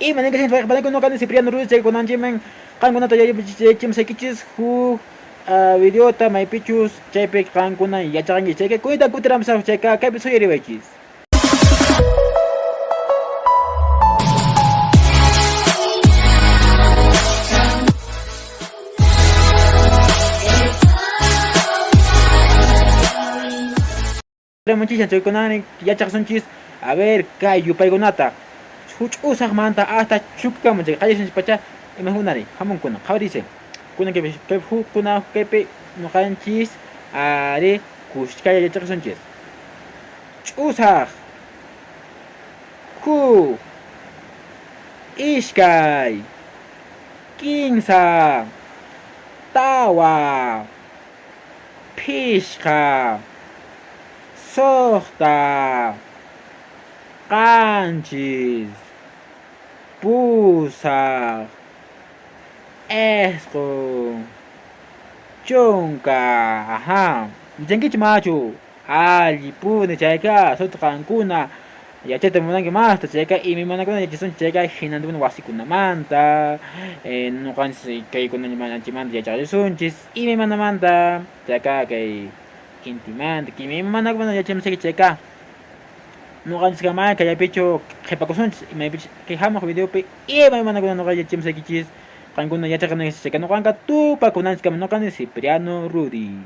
Ima ninkichis wayqe panikuna, Cipriano Ruiz chaykunanchikman qankunata yachachimusaykichis huk videota maypichus chaypi qankuna yachaqankichis chayqa kuyta kutiramusaq chayqa kaypi suyariwaychis. Munchishan chaykunani yachaqsunchis a ver kay yupaykunata huch'usaqmanta hasta chukkaman chay qallasunchis pacha imakunari hamunkuna qhawariyse kunan kaypi kaypi hukkuna kaypi ñuqanchis ari kuskalla yachaqsunchis ch'usaq huk iskay kinsa tawa phishqa, suqta, qanchis, pusaq, isqun, chunka. Ajá. Yachankichu machu? Allipuni chayqa suti qankuna yachayta munanki masta chayqa imaymanakuna yachasunchik chayqa hinantukuna wasikunamanta ñuqanchis kaykunamanta yachaqrisunchis imaymanamanta chayqa kay intimanta imaymanakuna yachamusayki chayqa ñuqanchisqa mana kayllapichu qhipakusunchis imaypichus kay hamuq videopi imaymanakuna ñuqa yachamusaykichis qankuna yachaqanaykichis chayqa ñuqanqa tupakunanchiskama ñuqani Cipriano Rudy.